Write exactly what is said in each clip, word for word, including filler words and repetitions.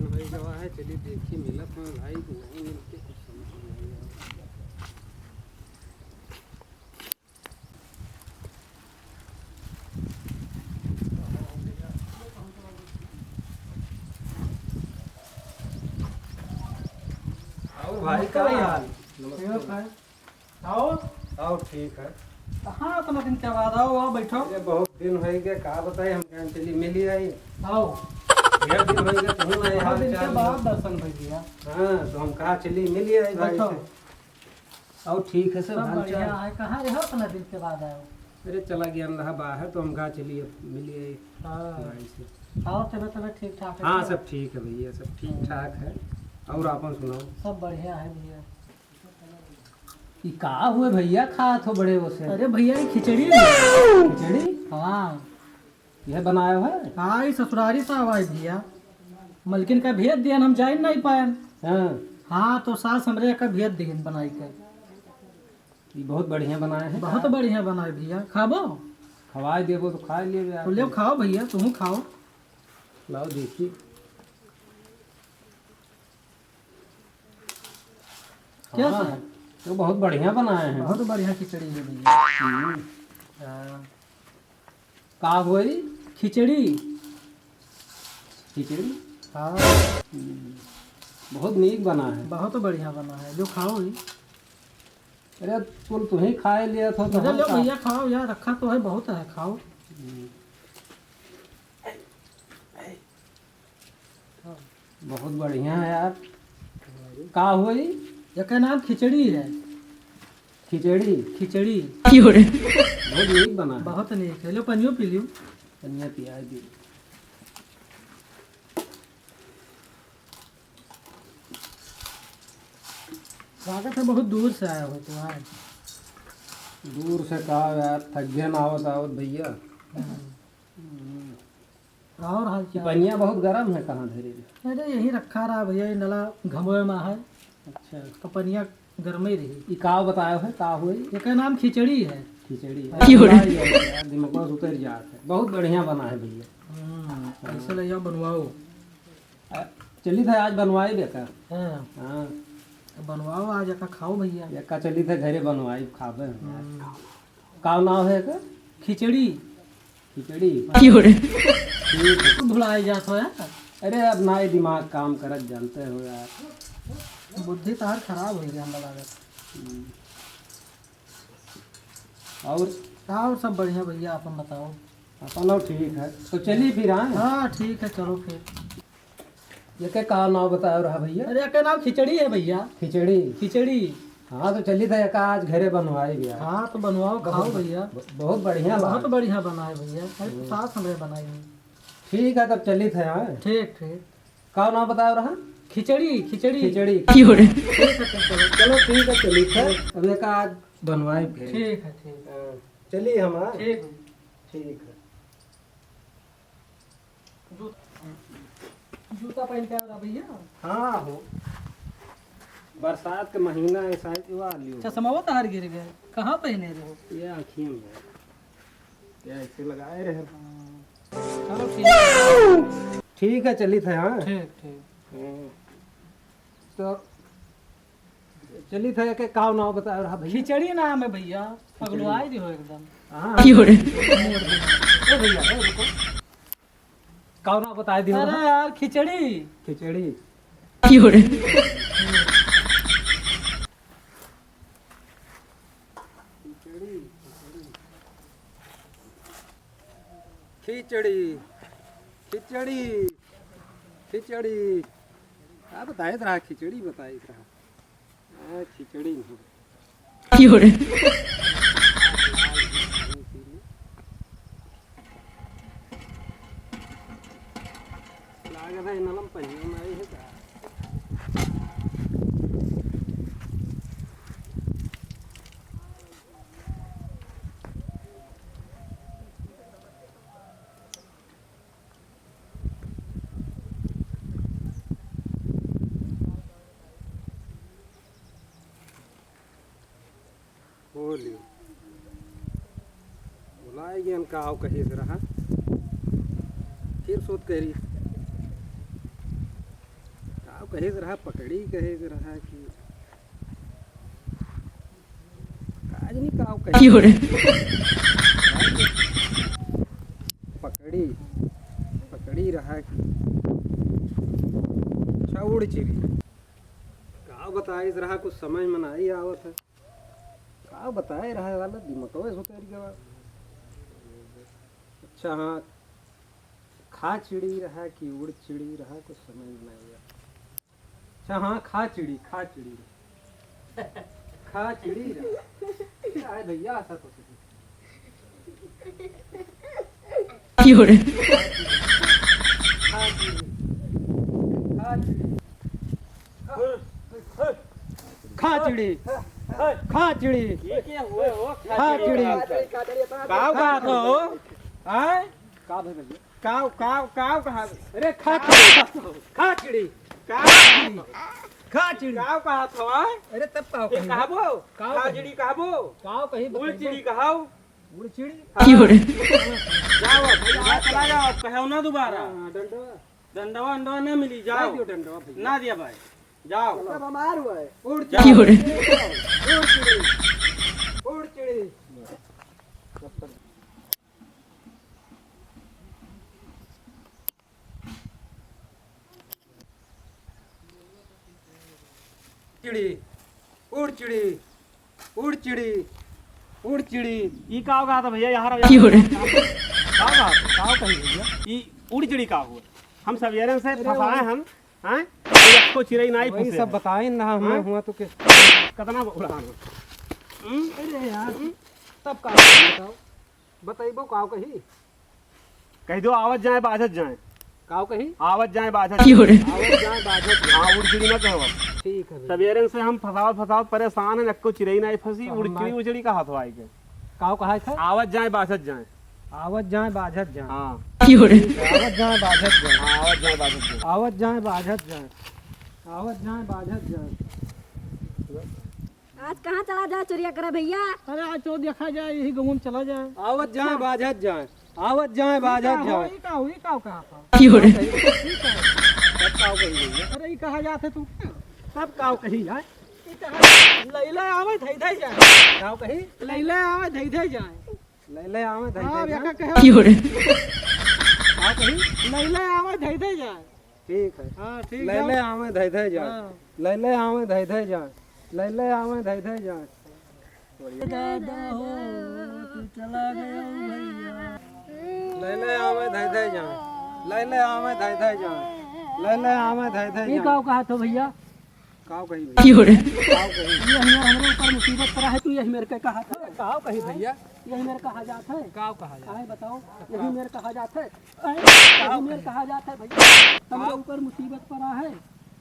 भाई गवा है, चलिए देखिए मिलत हैं भाई कि नहीं मिलते, कुछ समझ में नहीं आया। और भाई, का हाल? नमस्ते। आओ। आओ, ठीक है। कहाँ इतना दिन के बाद? आओ, आओ, बैठो। अरे, बहुत दिन होइ गए, का बताई, हम कहेन चली मिली आई। आओ। ढेर दिन होइ गए, तुहूँ नहीं बहुत हाल दिन के चाल। बाद दर्शन भइल भइया। हाँ, तो हम कहा चली मिली आई भाई बैठो। से। आओ, ठीक है, सब सब हाल बढ़िया चाल। है। कहाँ रहो, इतना दिन के बाद आयो? अरे, चला गया रहा बाहर, तो हम कहा चली अब मिली आई हाँ। भाई से। और तबीयत, तबीयत ठीक ठाक है हाँ, क्या? सब ठीक है भइया, सब ठीक ठाक है। और आपन सुनाओ? सब बढ़िया है भइया। ई का हुए भइया, खात हो बड़े ओसे? अरे भइया, ई खिचड़ी है। खिचड़ी? हाँ। यह बनायो है? हाँ, ई ससुरारी से आवा है भइया। मलकिन का भेज दिहन, हम जाइन नहीं पाएन। हाँ। हाँ, तो सास हमरे का भेज दिहन बनाई के। ई बहुत बढ़िया बनाए हैं। बहुत बढ़िया बनाए भइया, खाबो? खवाए देबो तो खाए लेबे तो आप। लेव खाओ भइया, तुहूँ खाओ। लाओ देखी। क्या हाँ, सर? तो बहुत बढ़िया बनाए हैं। बहुत बढ़िया खिचड़ी है भइया। हम्म। हाँ। का होई? खिचड़ी। खिचड़ी? हाँ। हम्म। बहुत नीक बना है। बहुत बढ़िया बना है, जो खाओ ही। अरे, कुल तुहीं खाए लिया था, तो अरे हम लो का? भइया, खाओ यार, रखा तो है, बहुत है, खाओ। हम्म। बहुत बढ़िया है यार। का होई? एकर नाम खिचड़ी है। खिचड़ी? खिचड़ी। बहुत नीक बना है। बहुत नीक है। लो, पनियो पी लियो। पनिया पिया दी। स्वागत है, बहुत दूर से आया हो तो यार। दूर से का यार, थक गया ना आवत आवत भइया। हम्म। हम्म। और हाल ई चाल? पनिया बहुत गरम है, कहाँ धरे रहे? अरे, यहीं रखा रहा भइया, ये नला घमोए में है। अच्छा। तो पनिया गरमे रही। ई का बतायो है, का होई? एकर नाम खिचड़ी है। खिचड़ी। क्यों रे? यार, दिमाग से उतर जात है। बहुत बढ़िया बना है भइया। हम्म, हाँ। ऐसे ले जाओ, बनवाओ। आ, चली था आज बनवाई बेटा। हाँ। हाँ। बनवाओ आज, एका खाओ भइया। एका चली था घरे बनवाई, खाबे हम आज। हम्म। का नाव है एकर? खिचड़ी। खिचड़ी? क्यों रे? ठीक है। तू भुलाए जात हो यार। अरे, अब ना ये दिमाग काम करत, जानते हो यार। बुद्धि तार खराब हो गया, हमरा लागत। हम्म। और? और सब बढ़िया भइया, आपन बताओ। अपनो ठीक है। तो चली फिर, हाँ? हाँ, ठीक है, चलो फिर। एके का नाव बतायो रहा भइया? अरे, एके नाव खिचड़ी है भइया। खिचड़ी? खिचड़ी। हाँ, तो चली था एका आज घरे बनवाई भी यार। हाँ, तो बनवाओ, खाओ बहुत, भइया। ब-, बहुत बढ़िया बहुत बात। बढ़िया बनाए भइया। अरे, हम्म। सास हमरे बनाई है। ठीक है, तब चली था, हाँ? ठीक, ठीक। का नाव बतायो रहा? खिचड़ी, खिचड़ी। खिचड़ी। ठीक है, चलो। चलो, ठीक है, चली था। अब एका आज बनवाई फिर। ठीक है, ठीक। हाँ, चली हम, हाँ? ठीक। ठीक है। जू-, जूता पहन के आ रहा भइया? हाँ हो, बरसात के महीना है, साइज वा लियो। चश्मावा तहार गिर गए, कहाँ पहने रहो? ये आँखियों में, ये ऐसे लगाए रहे। हाँ। चलो ठीक है। ठीक है, चली थे, हाँ। ठीक, ठीक। हम्म। तो चली थे, के का नाव बतायो रहा भइया? खिचड़ी नाम है भइया, खिचड़ी। पगलुआई जो हो एकदम। हाँ। क्यों रे? ए भइया, ए रुको। का नाव बताए दियो अरे रहा? यार, खिचड़ी। खिचड़ी। क्यों रे? खिचड़ी, खिचड़ी, खिचड़ी, खिचड़ी। का बताइत रहा? खिचड़ी बताइत रहा। हाँ, खिचड़ी नहीं। क्यों रे? लागत है नलम पहिया में आई है का? बोलियो। भुलाए गयन का आव कहे से रहा। फिर सोच करी। काव कहे से रहा, पकड़ी कहे से रहा कि काजनी काव कहे। क्यों रे? पकड़ी, पकड़ी रहा कि अच्छा उड़ चिड़ी। काव बताए से रहा, कुछ समझ में नाहीं आवत है। काव बताए रहा, साला दिमागवे से उतर गवा। अच्छा हाँ, खा चिड़ी रहा कि उड़ चिड़ी रहा, कुछ समझ में नाहीं आया। अच्छा हाँ, खा चिड़ी, खा चिड़ी रहा। खा चिड़ी रहा। क्या है भैया, ऐसा तो कुछ नहीं। क्यों रे? खा चिड़ी। खा चिड़ी। खा चिड़ी। खा चिड़ी। ये क्या हुआ हो? खा चिड़ी। काव कहा था हो? आय? का भाई भैया? काव, काव, काव कहा? अरे खा चिड़ी। खा चिड़ी। काव चिड़ी। खा चिड़ी। काव कहा था? अरे तब काव ये कही? कहबो? काव खा कही? चिड़ी कहबो? काव कही उड़ बताइबो? चिड़ी कहाओ? उड़ चिड़ी? हाँ। क्यों रे? जाओ, भैया, चला जाओ, कहो ना दोबारा। हाँ, डंडवा। डंडवा, डंडवा ना मिली, जाओ। ना दियो डंडवा भैया। ना दिया भाई, जाओ। सब हमार हुआ है। उड़ जाओ। चिड़ी। उड़ चिड़ी। उड़ चिड़ी। चिड़ी, उड़ चिड़ी, उड़ चिड़ी, उड़ चिड़ी। ई का कहा था भैया, यहाँ रहो, यहाँ क्यों रे? रहो। का कहा था? का कही भैया? ई उड़ चिड़ी का हुआ? हम सवेरे से अरे फंसाए वो हम, हैं? कोई एक ठो चिड़ई नाहीं वही फंसे सब है। बताइन रहा हम हैं? हुआ तो के। कितना उड़ान हो? हम्म? अरे यार, तब का बताओ? बताइबो काव कही? कहि दो, आवत जाए, बाझत जाए। काव कही? आवत जाए, बाझत क्यों रे? जाए। आवत जाए, बाझत जाए। हाँ, उड़ चिड़ी ना कहो। ठीक है भैया। सवेरे से हम फंसावत, फंसावत परेशान हैं, एको चिड़ई नाहीं फंसी, तो उड़ हम चिड़ी, आए। उड़ चिड़ी कहा था आइके। काव कहा था? आवत जाए, बाझत जाए। आवत जाए, बाझत जाए। हाँ। क्यों रे? आवत जाए, बाझत जाए। हाँ, आवत जाए, बाझत जाए। आवत जाए, बाझत जाए। आवत जाए, बाझत जाए। आज कहाँ चला जाए चोरिया करे भैया? अरे आज तो देखा जाए, यही गाँव में चला जाए। आवत जाए, बाझत जाए, आवत जाए, ई बाझत का हो, जाए। ई का हो, ई का कहा था? क्यों रे? तब काव कही भैया? अरे ई कहा जात है तू? तब काव कही जाए? ई कहा, लैले आवे धई धई जाए। काव कही? लैले आवे धई धई जाए। लैले आवे धई हाँ, धई जाए। बेटा कहे। क्यों रे? काव कही? लैले आवे धई धई जाए। ठीक है। हाँ, ठीक लैले है। आवे धई धई जाए। हाँ। लैले आवे धई धई जाए। लैले आवे धई धई जाए। दादा हो, तू चला गया भैया। लैले आवे धई धई जाए। लैले आवे धई धई जाए। लैले आवे धई धई ई जाए। काव कहा था भैया? काव कही भैया? क्यों रे? काव कही? ये हमारे, हमारे ऊपर मुसीबत पड़ा है, तू यही मेरे के कहा था। काव कही भैया? यही मेरे कहा जात है। काव कहा जात है? काहे बताओ, यही मेरे कहा जात है। अरे, काव यही मेरे कही? कहा जात है भैया, तुम्हारे काव? ऊपर मुसीबत पड़ा है।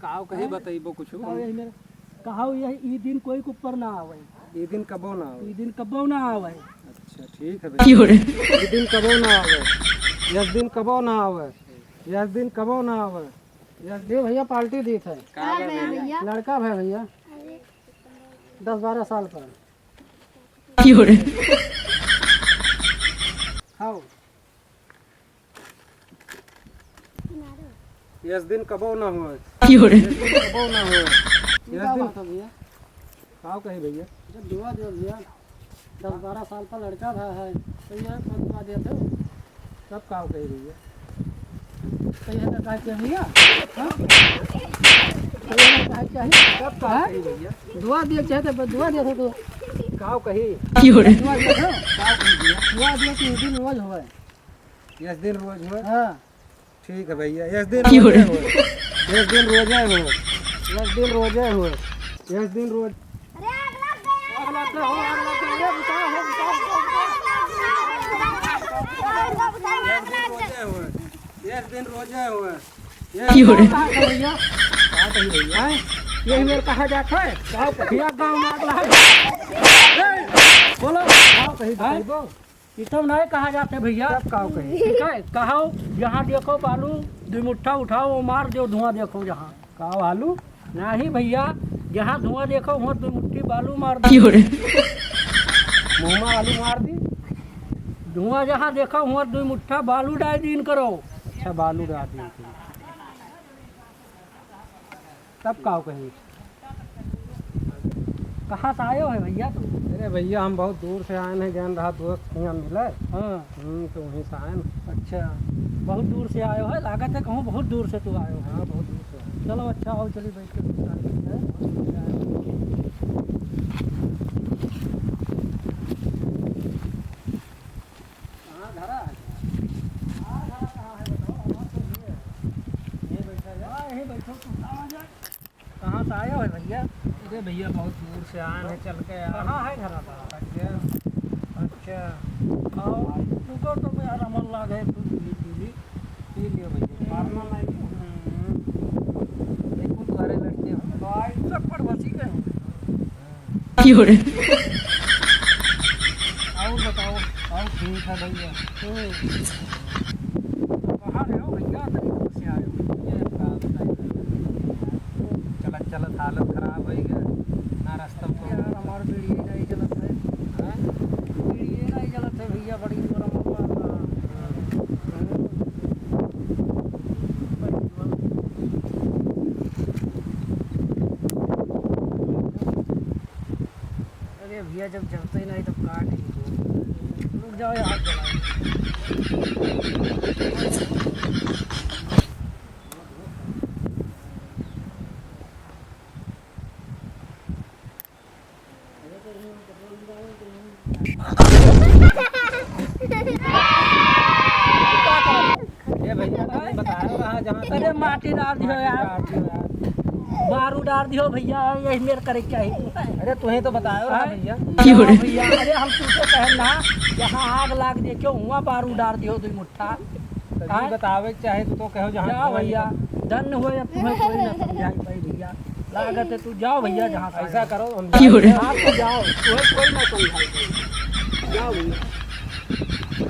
काव कही हैं? बताइबो कुछ? काव यही मेरे, कहाओ यही, ई दिन कोई के ऊपर ना आवे। ई दिन कबो ना आवे। ई दिन कबो ना आवे। अच्छा, ठीक है भैया। क्यों रे? ई दिन कबो ना आवे। यस दिन कबो ना आवे। यस दिन कबो ना आवे। यस दे भैया, पार्टी दीत है। का बा भैया? लड़का भा भैया, दस बारह साल पर। क्यों रे? खाओ। यस दिन कबो ना होए। क्यों रे? यस दिन कबो ना होए। ई यस का दिन बात है भैया? काव कही भैया? जब दुआ दे भैया, दस बारह साल का लड़का रहा है, तो ये कौन दुआ देते हो? तब काव कही भैया? तो ये तो कहा कि भैया, हाँ? तो ये तो कहा कि तब काव हाँ? कही भैया? दुआ दिए चाहे तो दुआ देते तो। काव कही? क्यों रे? दुआ देते हो? काव कही भैया? दुआ दिए कि ई दिन रोज होए। यस दिन रोज होए? हाँ। ठीक है भैया, यस दिन क्यों रे? रोजे होए। यस दिन रोजे होए। यस दिन रोजे होए। यस दिन रोज। अरे आग लग गया। आग लग गया, हो, आग लग गया, अरे बुताओ, हो, बुताओ, हो, बुताओ। यस दिन रोजे होए। यस दिन रोजे होए। यस क्यों रे? दिन कहा था भैया? कहा था भैया? हैं? यही मेरे कहा जाता है। कहा था? भैया गाँव में आग लग गया। ए, बोलो। कहा कही हैं? बताइबो? ई तब नाहीं कहा जात है भैया। तब काव कही? ठीक है, कहो, जहाँ देखो बालू, दुई मुट्ठा उठाओ, वो मार दो, धुआँ देखो जहाँ। काव आलू? नाहीं भैया, जहाँ धुआँ देखो, वहाँ दुई मुट्ठी बालू मार दो। क्यों रे? मुँह में आलू मार दी। धुआँ जहाँ देखो, वहाँ दुई मुट्ठा बालू डाल दीन करो। अच्छा, बालू डाल दीन करो। तब का कही? कहाँ से आयो है भइया तू? अरे भइया, हम बहुत दूर से आए हैं, गए रहा दोस्त के यहाँ मिले। हाँ। हम्म, तो वहीं से आए हैं। अच्छा, बहुत दूर से आयो है, लागत है कहूँ बहुत दूर से तू आयो है। हाँ, बहुत दूर से आए हैं। चलो अच्छा, आओ चलिए बैठ के कुछ खाते हैं। कहाँ घर है? हाँ, घर कहाँ है बताओ, हमारे तो ये है। यहीं बैठा जाए। हाँ, यहीं बैठो, तू आ जाए। कहाँ से आया है भइया? अरे भइया, बहुत दूर से आए हैं चल के यार। कहाँ है घर आपका? अच्छा। अच्छा। और रुको तो यार, हमार लाग है, कुछ पी, पी ली। पी लियो भइया। मारना नहीं। हम्म। बिल्कुल तुम्हारे लड़के हो। भाई, सब पर बसी गए। क्यों रे? और बताओ, और ठीक है भइया। हम्म। कहाँ रहे हो भइया? इतनी दूर से आए हो। ये का बताइए। चलत चलत हालत खराब होइ गया। ना रास्ता में यार, हमार बीड़ी नहीं चलत है। हाँ? बीड़ी नहीं चलत है भइया, बड़ी जोर में मार रहा। अरे भइया, जब जलते ही नहीं तब काट ही दो। रुक जाओ यार, जलाओ। ए भइया, तुमने बताया रहा जहाँ से अरे माटी डार दियो यार। माटी डार दियो यार। बारू डार दियो भइया, यही मेर करे के चाही। अरे तुहें तो बतायो रहा हैं? भइया। क्यों रे? भइया, अरे हम तुमसे कहन ना, जहाँ आग लाग दे, क्यों हुआ बारू डार दियो दुई मुट्ठा। तो जी हैं? बतावे के चाहे तो, तो कहो जहाँ जाओ धुआं भइया, निकल। धन्य हो, अब तुम्हें कोई ना समझाई पाई भइया। लागत है तू जाओ भइया जहाँ से ऐसा आए हो। करो, हम क्यों रे? आप तो जाओ, तुम्हें कोई ना समझाई पाई। जाओ भइया।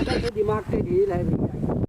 इधर तो दिमाग के ढील है भइया।